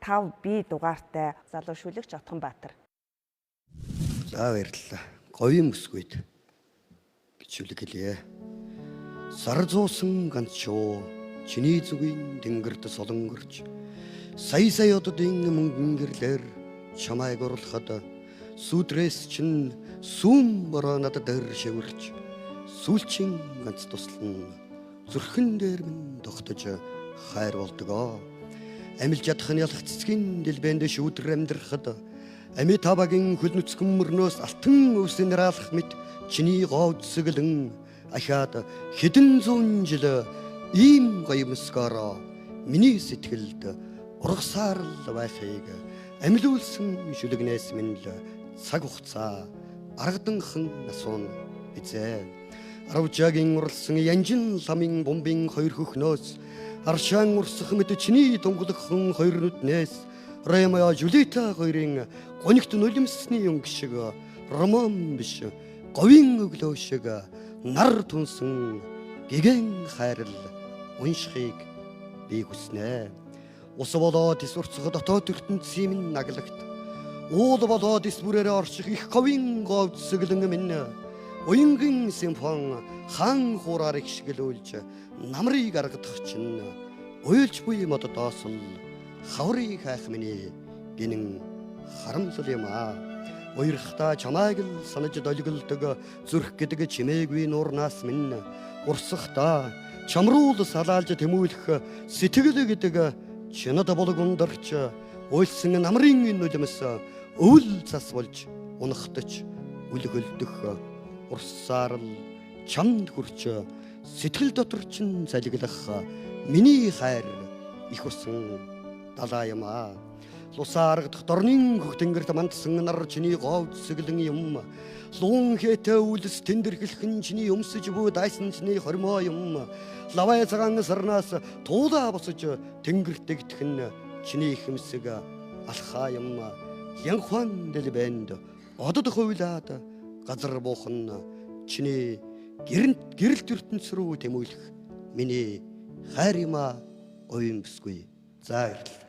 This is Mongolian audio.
5B дугаартай залуу шүлэгч Отгонбаатар. За, баярлалаа. Говийн мөсгүйд гэж шүлэг хэлье. Сар зуусан ганц шуу чиний зүгийн тэнгэрт солонгорч, сая сая оддын мөнгөн гэрлэр чамайг урлахад сүдрээс чинь сүүм бороо надад дээр шивэрч, сүүлчийн ганц туслан зүрхэн дээр минь тогтож хайр болдгоо. Амилж ядах нь ялах цэцгийн дэлбэнд шүүдэр амьдрахад Амитабагийн хөл нүцгэн мөрнөөс алтан өвсөн раалах мэт чиний гоо үзэсгэлэн ахаад хэдэн зуун жил ийм гоё мөсгөөрөө миний сэтгэлд ургасаар л байхыг амилуулсан шүлэгнээс минь л цаг хугацаа аргаданхан асууна эзээ. Аравжаагийн уралсан янжин ламын бомбын хоёр хөхнөөс аршаан урсах мэт чиний дунгалгхан хоёр нүднээс Ромео Жулиета хоёрын гонигт нулимсны өнгө шиг роман биш говийн өглөө шиг нар тунсан гэгэн хайрал уншихыг би хүснэ. Ус болоод ис урцах дотоод ертөнцийн минь наглагт, уул болоод ис бүрээрээ орчих их говийн говьцэглэн минь уянгын симфон хаан хуураар их шиглүүлж намрыг аргадах чинь уйлж буй моддоос л хаврыг хайх миний гинэн харамсал юм аа. Уярхдаа чамайг л санаж долгилдог зүрх гэдэг чимээгүй нуурнаас минь урсахдаа чамруул салаалж тэмүүлэх сэтгэл гэдэг чинад болог ундарч уйлсан намрын нулимс өвөл цас болж унахтаж үлгөлдөх урссаар л чамд хүрч сэтгэл дотор чинь залгилах миний хайр их усан далаа юм аа. Лусаа аргадах дорнын хөх тэнгэрт мандсан нар чиний гоо үзэсгэлэн юм. Луун хээтэй үлс тэндэрхлэхэн чиний өмсөж буй дайсан чиний хормоо юм. Лавай цагаан сарнаас туулаа босож тэнгэрт дэгдэх нь чиний хэмсэг алхаа юм. Янхуан дэлбэнд одод хувилаад газар буухан чиний гэрэлт ертөнц рүү тэмүүлэх миний хайр юм аа, говийн бүсгүй. За, баярлалаа.